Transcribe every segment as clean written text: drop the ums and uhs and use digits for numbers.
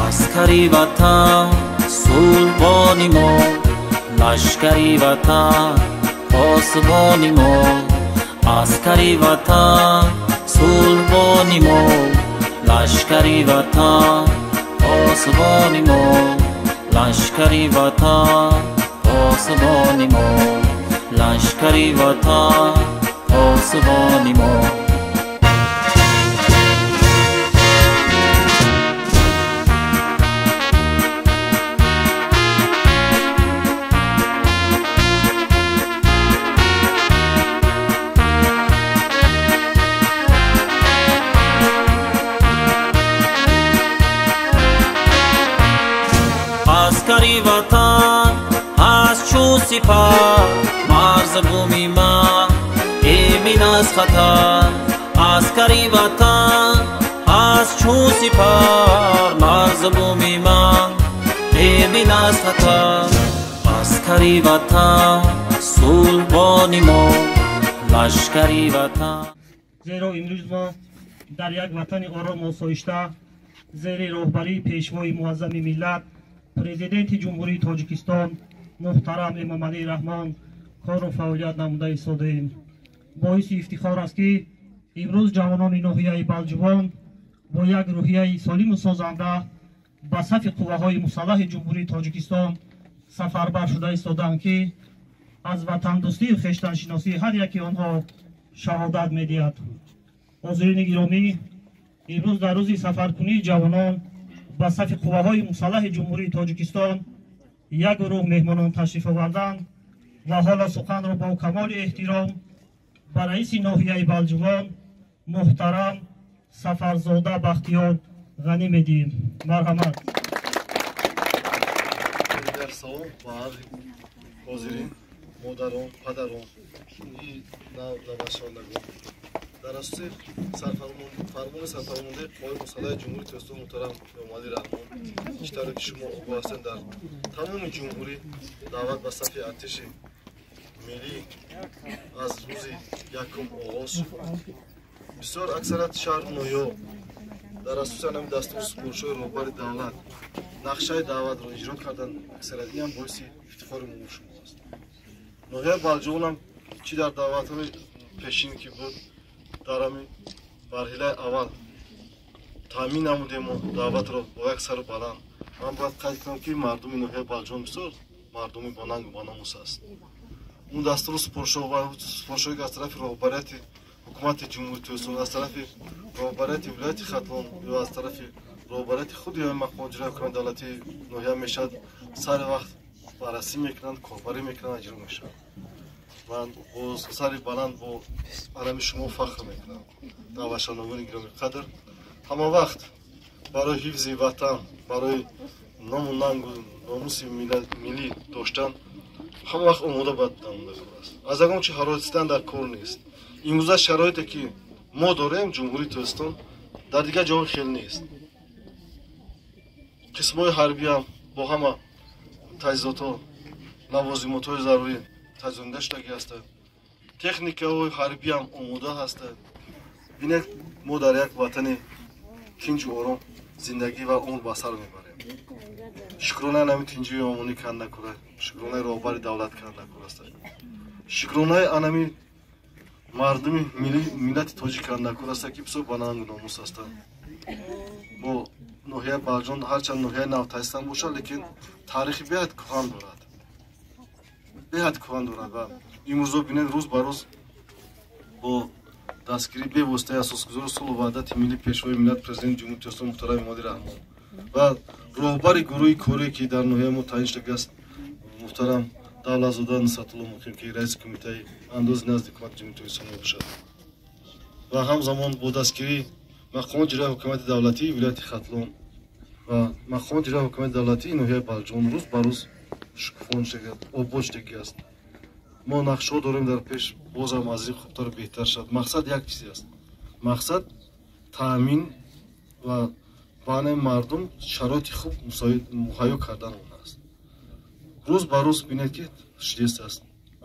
Аскари ватан сулбони мо, лашкари ватан посбони мо. Аскари ватан сулбони мо, лашкари ватан посбони мо, лашкари ватан посбони мо, лашкари ватан посбони мо. Аскари ватан аз чун сипар, марз буми ман эмин аз хатар. Аскари ватан аз чун сипар, марз буми ман эмин аз хатар. Аскари ватан сулбони мо, лашкари ватан. Зеро имрӯз мо дар як ватани ором осоишта зери роҳбарии пешвои муаззами миллат, президенти Ҷумҳурии Тоҷикистон муҳтарам Эмомалӣ Раҳмон кору фаъолият намуда истодаем. Боиси ифтихор аст, ки имрӯз ҷавонони ноҳияи Балҷувон бо як рӯҳияи солиму созанда ба сафи қувваҳои мусаллаҳи Ҷумҳурии Тоҷикистон сафарбар шуда истодаанд, ки аз ватандӯстию хештаншиносии ҳар яки онҳо шаҳодат медиҳад. Ҳозирини гиромӣ, имрӯз дар рӯзи сафаркунии ҷавонон ба сафи қувваҳои мусаллаҳи Ҷумҳурии Тоҷикистон як гурӯҳ меҳмонон ташриф оварданд ва ҳоло суханро бо камоли эҳтиром ба раиси ноҳияи Балҷувон муҳтарам Сафарзода Бахтиёр Ғанӣ медиҳем. Марҳамат. Салом ба ҳар ҳозирин, модарон, падарон, навашондагон. Дар асоси фармони сарфармондаи Қувваҳои мусаллаҳи Ҷумҳурии Тоҷикистон муҳтарам Эмомалӣ Раҳмон, чӣ тавре ки шумо огоҳ ҳастед, дар тамоми ҷумҳурӣ даъват ба сафи артиши миллӣ аз рӯзи якум оғоз шуд. Бисёр аксарияти шаҳру ноҳияҳо дар асоси ҳамин дастуру супоришҳои роҳбари давлат нақшаи даъватро иҷро карданд. Аксарияти ин ҳам боиси ифтихори мо шумо аст. Ноҳияи Балҷувонам чӣ дар даъватҳои пешин ки буд, дар ҳамин марҳилаи аввал таъмин намудему даъватро бо як сару баланд. Ман бояд қайд кунам, ки мардуми ноҳияи Балҷувон бисёр мардуми бонангу бономус аст. Он дастуру супоришҳое ки аз тарафи роҳбарияти ҳукумати Ҷумҳурии Тоҷикистон, аз тарафи роҳбарияти вилояти Хатлон ё аз тарафи роҳбарияти худи мақомоти иҷроияи ҳукумати давлатии ноҳия мешавад, сари вақт баррасӣ мекунанд, корбарӣ мекунанд, иҷро мешавад. Ман бо сари баланд бо алами шумо фахр мекунам. Даъватшавандагони гиромӣ қадр, ҳама вақт барои ҳифзи ватан, барои ному нангу номуси миллӣ доштан ҳама вақт омода бояд будан кор аст. Аз ягон чи ҳаросидан дар кор нест. Имрӯза шароите ки мо дорем, Ҷумҳурии Тоҷикистон дар дигар ҷоҳо хел нест. Қисмҳои ҳарбиам бо ҳама таҷҳизотҳо, лавозимотҳои зарурӣ таҷҳизонида шудагӣ ҳастанд. Техникаҳои ҳарбиам омода ҳастанд. Бинед, мо дар як ватани тинҷу ором зиндагӣ ва умр ба сар мебарем. Шукронаи ҳамин тинҷию омонӣ канд накунад, шукронаи роҳбари давлат канд накунад, шукронаи анами мардуми миллати тоҷик канд накунад аст, ки бисёр банангу номус ҳастанд. Бо ноҳияи Балҷувон ҳарчанд ноҳияи навтаъсисам бошад, лекин таърихи беҳад кӯҳан дорад, беҳад кӯҳан дорад ва имрӯзо бинед, рӯз ба рӯз бо дастгирии бевоситаи асосгузори сулҳу ваҳдати миллӣ, пешвои миллат, президенти Ҷумҳурии Тоҷикистон муҳтарам Эмомалӣ Раҳмон ва роҳбари гурӯҳи корие ки дар ноҳияи мо таъин шудагиаст, Муҳтарам Давлатзода Нусратулло Муқим, ки раиси кумитаи андози назди ҳукумати Ҷумҳурии Тоҷикистон мебошад, ва ҳамзамон бо дастгирии мақомоти иҷроияи ҳукумати давлатии вилояти Хатлон ва мақомоти иҷроияи ҳукумати давлатии ноҳияи Балҷон рӯз ба рӯз шукуфон шудагиаст, обод шудагиаст. Мо нақшҳо дорем дар пеш, бозам аз ин хубтару беҳтар шавад. Мақсад як чизе аст. Мақсад таъмин ва баънаи мардум шароити хуб муҳайё кардан он аст. Рӯз ба рӯз бинед, ки шудест аст.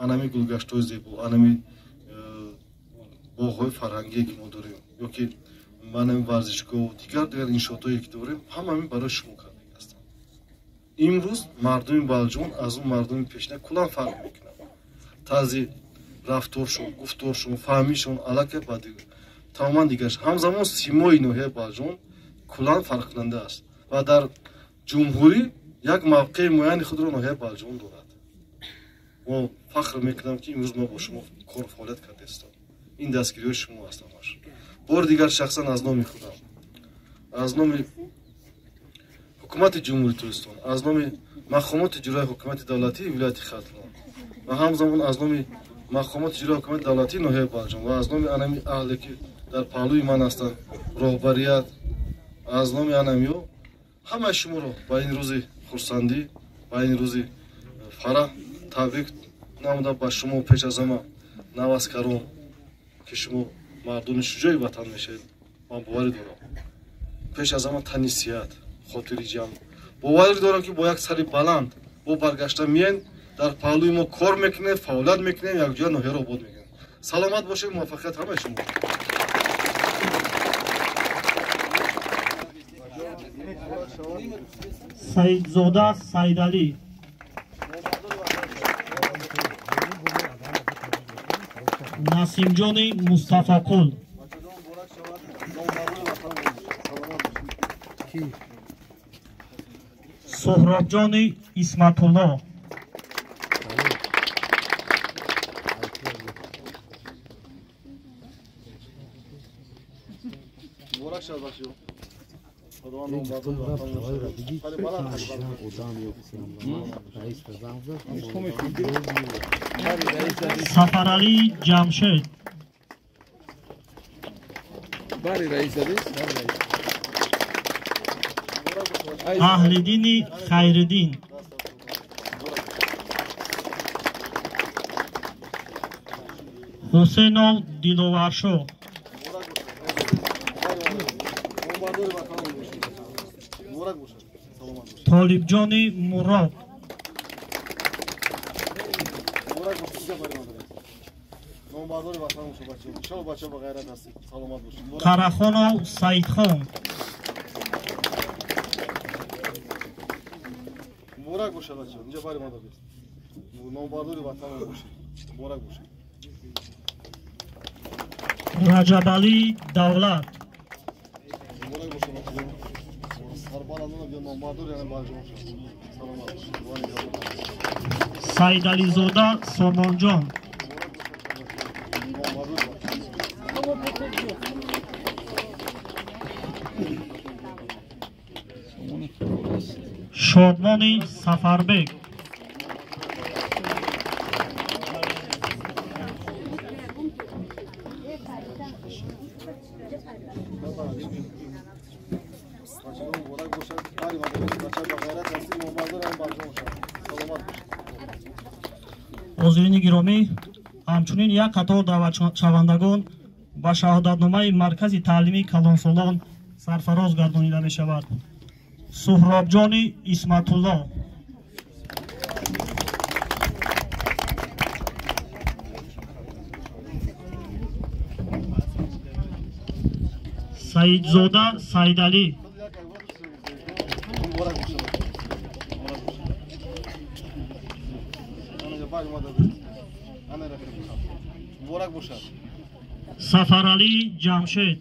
Анами гулгаштҳои зебо, анами боғҳои фарҳангие, ки мо дорем, ё ки анами варзишгоҳу дигар дигар иншоотҳое, ки дорем, ҳамаи барои шумо кардагӣ ҳастанд. Имрӯз мардуми Балҷон аз он мардуми пешина куллан фарқ мекунад. Тарзи рафторшон, гуфторшон, фаҳмишон аллакай ба тамоман дигар. Ҳамзамон симои ноҳияи Балҷон куллан фарқкунанда аст ва дар ҷумҳурӣ як мавқеи муайяни худро ноҳияи Балҷон дорад. Мо фахр мекунам, ки имрӯз мо бо шумо кору фаъолият кардаистем. Ин дастгириҳои шумо ҳастанд. Бори дигар шахсан аз номи худам, аз номи ҳукумати Ҷумҳурии Тоҷикистон, аз номи мақомоти иҷроияи ҳукумати давлатии вилояти Хатлон ва ҳамзамон аз номи мақомоти иҷроияи ҳукумати давлатии ноҳияи Балҷон ва аз номи анами аҳле, ки дар паҳлӯи ман ҳастанд, роҳбарият, аз номи анамиё ҳамаи шуморо ба ин рӯзи хурсандӣ, ба ин рӯзи фараҳ табрик намуда, ба шумо пеш аз ҳама наваскарон, ки шумо мардуми шуҷои ватан мешавед, ман боварӣ дорам. Пеш аз ҳама тани сиҳат, хотири ҷамъ. Боварӣ дорам, ки бо як сари баланд бо баргашта меянд, дар паҳлӯи мо кор мекунем, фаъолият мекунем, якҷоя ноҳияро обод мекунем. Саломат бошед, муваффақият ҳамаи шумо. Саидзода Саидалӣ, Насимҷони Мустафоқул, Суҳробҷони Исматулло, Сафаралӣ Ҷамшед, Аҳлиддини Хайриддин, Ҳусейнов Диловаршоҳ, Толибҷони Мурод, Қарахонов Саидхон, Раҷабалӣ Давлат, Саидализода Сомонҷон, Шодмони Сафарбек, Ҳозирини гиромӣ, ҳамчунин як қатор даъватшавандагон ба шаҳодатномаи маркази таълимии калонсолон сарфароз гардонида мешавад. Суҳробҷони Исматулло, Саидзода Саидалӣ, Сафаралӣ Ҷамшед,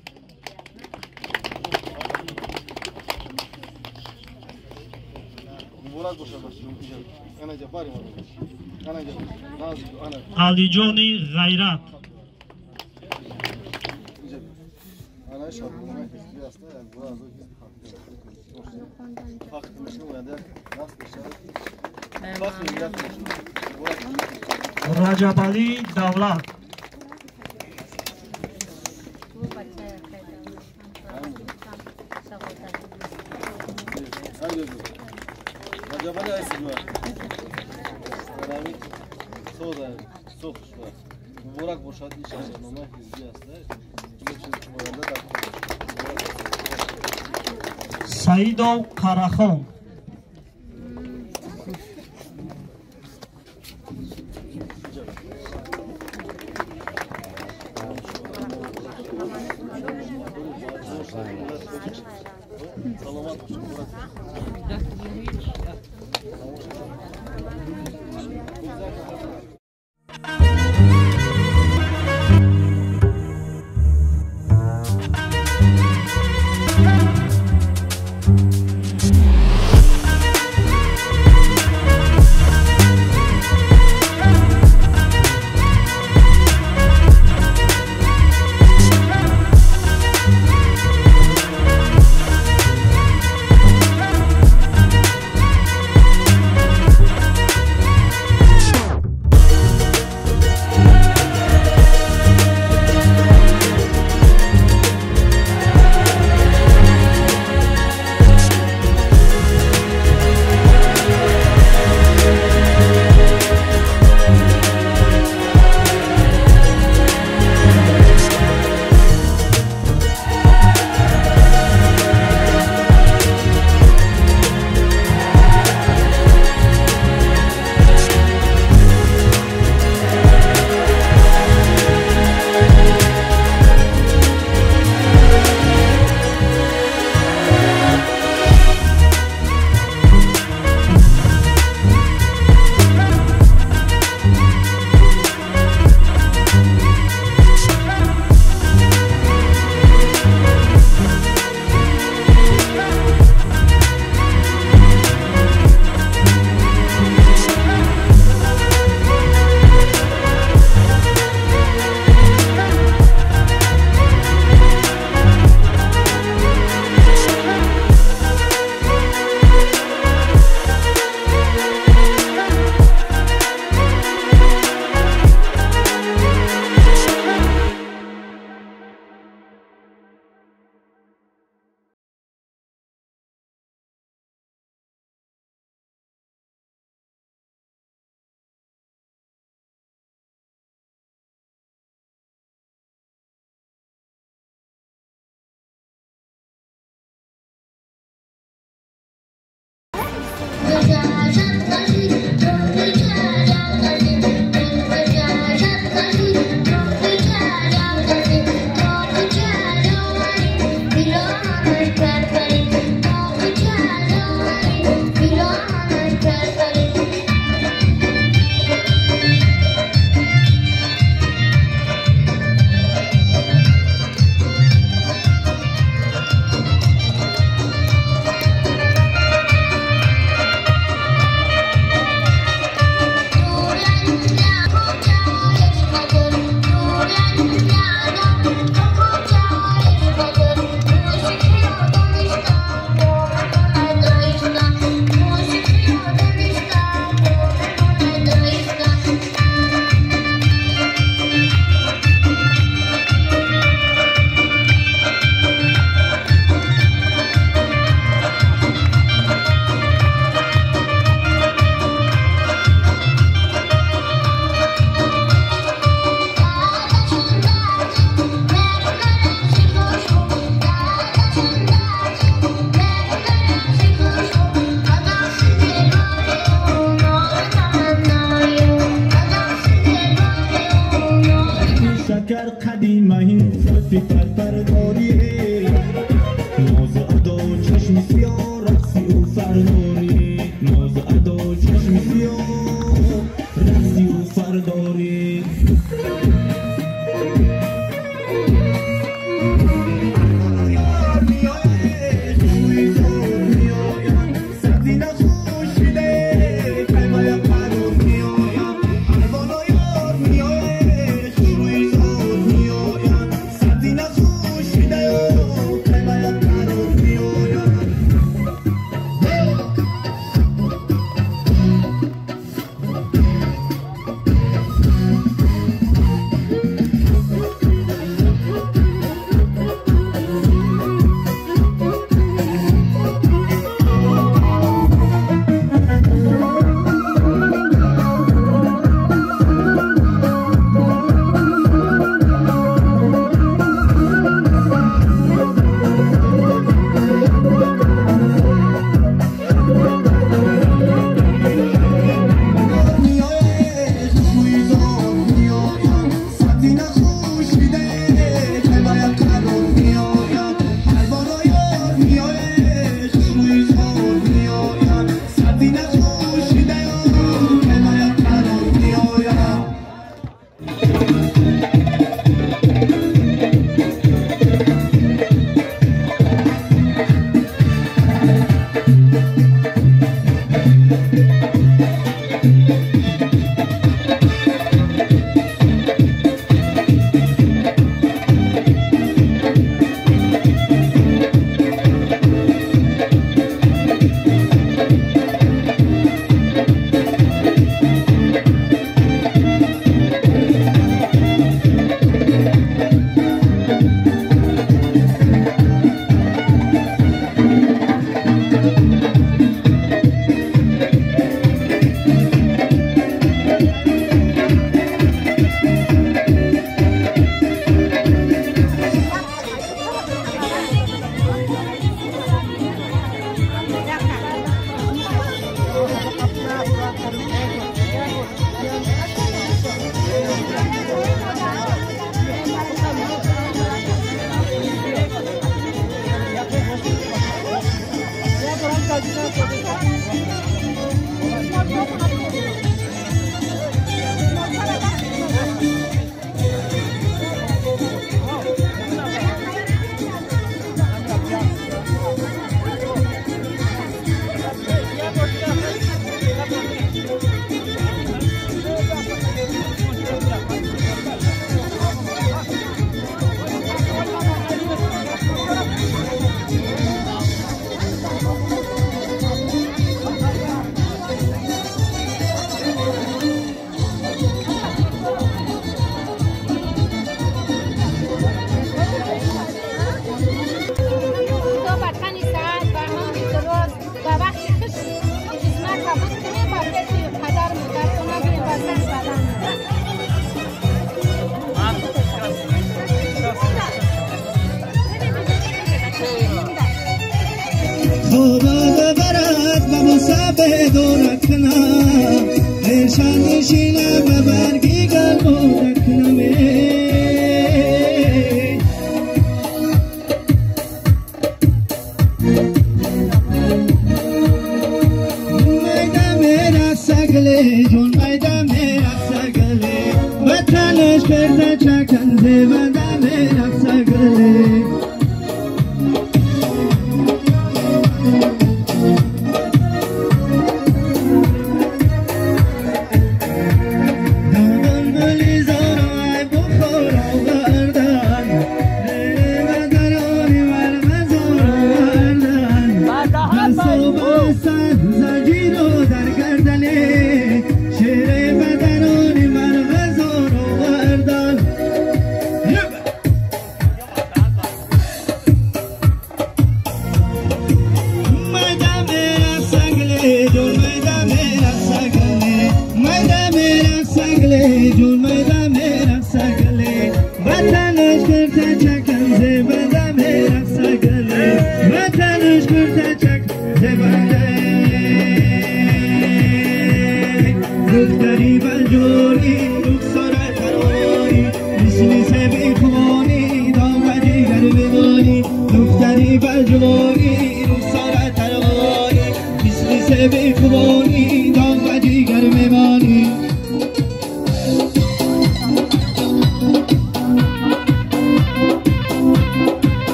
Алиҷони Ғайрат, Раҷабалӣ Давлат. Муборак бошад, ин шаҳрномаи ҳизбӣ аст. Саидов Қарахон.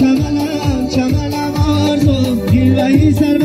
چمنم چمنم آرزو، گیوهی سر